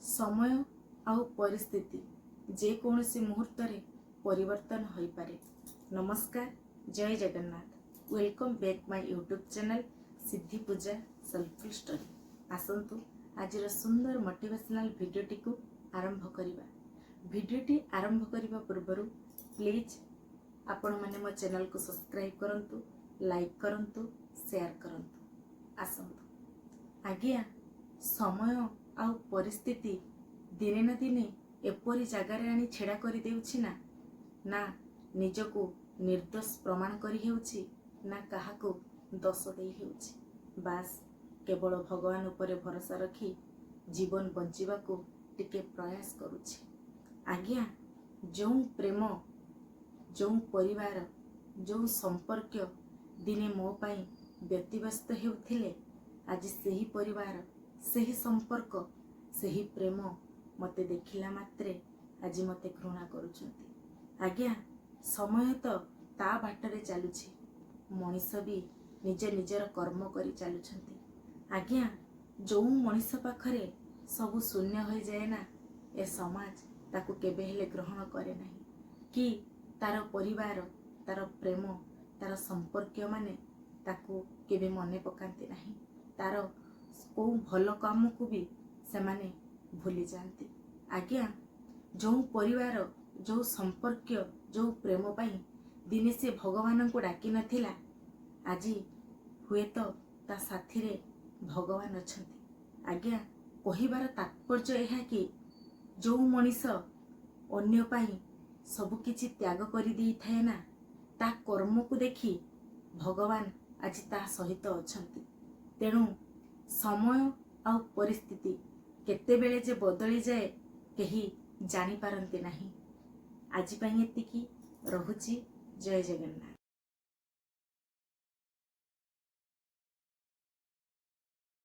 ସମୟ ଆଉ ପରିସ୍ଥିତି ଯେକୌଣସି ମୁହୂର୍ତ୍ତରେ ପରିବର୍ତ୍ତନ ହୋଇପାରେ। ନମସ୍କାର, ଜୟ Jagannath. Welcome back my YouTube channel Sidhi Puja soulful story. ଆସନ୍ତୁ, ଆଜିର ସୁନ୍ଦର ମୋଟିଭେସନାଲ୍ ଭିଡ଼ିଓଟିକୁ ଆରମ୍ଭ କରିବା। ଭିଡ଼ିଓଟି ଆରମ୍ଭ କରିବା ପୂର୍ବରୁ ପ୍ଲିଜ୍ ଆପଣମାନେ ମୋ ଚ୍ୟାନେଲକୁ ସବସ୍କ୍ରାଇବ୍ କରନ୍ତୁ, ଲାଇକ୍ କରନ୍ତୁ, ସେୟାର କରନ୍ତୁ। ଆସନ୍ତୁ ଆଜ୍ଞା, ସମୟ ଆଉ ପରିସ୍ଥିତି ଦିନେ ନା ଦିନେ ଏପରି ଜାଗାରେ ଆଣି ଛିଡ଼ା କରିଦେଉଛି ନା, ନା ନିଜକୁ ନିର୍ଦ୍ଦୋଷ ପ୍ରମାଣ କରି ହେଉଛି, ନା କାହାକୁ ଦୋଷ ଦେଇ ହେଉଛି। ବାସ୍, କେବଳ ଭଗବାନ ଉପରେ ଭରସା ରଖି ଜୀବନ ବଞ୍ଚିବାକୁ ଟିକେ ପ୍ରୟାସ କରୁଛି। ଆଜ୍ଞା, ଯେଉଁ ପ୍ରେମ, ଯେଉଁ ପରିବାର, ଯେଉଁ ସମ୍ପର୍କୀୟ ଦିନେ ମୋ ପାଇଁ ବ୍ୟତିବ୍ୟସ୍ତ ହେଉଥିଲେ, ଆଜି ସେହି ପରିବାର, ସେହି ସମ୍ପର୍କ, ସେହି ପ୍ରେମ ମୋତେ ଦେଖିଲା ମାତ୍ରେ ଆଜି ମୋତେ ଘୃଣା କରୁଛନ୍ତି। ଆଜ୍ଞା, ସମୟ ତ ତା ବାଟରେ ଚାଲୁଛି, ମଣିଷ ବି ନିଜ ନିଜର କର୍ମ କରି ଚାଲୁଛନ୍ତି। ଆଜ୍ଞା, ଯେଉଁ ମଣିଷ ପାଖରେ ସବୁ ଶୂନ୍ୟ ହୋଇଯାଏ ନା, ଏ ସମାଜ ତାକୁ କେବେ ହେଲେ ଗ୍ରହଣ କରେ ନାହିଁ କି ତାର ପରିବାର, ତାର ପ୍ରେମ, ତାର ସମ୍ପର୍କୀୟମାନେ ତାକୁ କେବେ ମନେ ପକାନ୍ତି ନାହିଁ। ତାର କେଉଁ ଭଲ କାମକୁ ବି ସେମାନେ ଭୁଲିଯାଆନ୍ତି। ଆଜ୍ଞା, ଯେଉଁ ପରିବାର, ଯେଉଁ ସମ୍ପର୍କୀୟ, ଯେଉଁ ପ୍ରେମ ପାଇଁ ଦିନେ ସେ ଭଗବାନଙ୍କୁ ଡାକିନଥିଲା, ଆଜି ହୁଏତ ତା ସାଥିରେ ଭଗବାନ ଅଛନ୍ତି। ଆଜ୍ଞା, କହିବାର ତାତ୍ପର୍ଯ୍ୟ ଏହା କି ଯେଉଁ ମଣିଷ ଅନ୍ୟ ପାଇଁ ସବୁକିଛି ତ୍ୟାଗ କରିଦେଇଥାଏ ନା, ତା କର୍ମକୁ ଦେଖି ଭଗବାନ ଆଜି ତା ସହିତ ଅଛନ୍ତି। ତେଣୁ ସମୟ ଆଉ ପରିସ୍ଥିତି କେତେବେଳେ ଯେ ବଦଳିଯାଏ, କେହି ଜାଣିପାରନ୍ତି ନାହିଁ। ଆଜି ପାଇଁ ଏତିକି ରହୁଛି। ଜୟ ଜଗନ୍ନାଥ।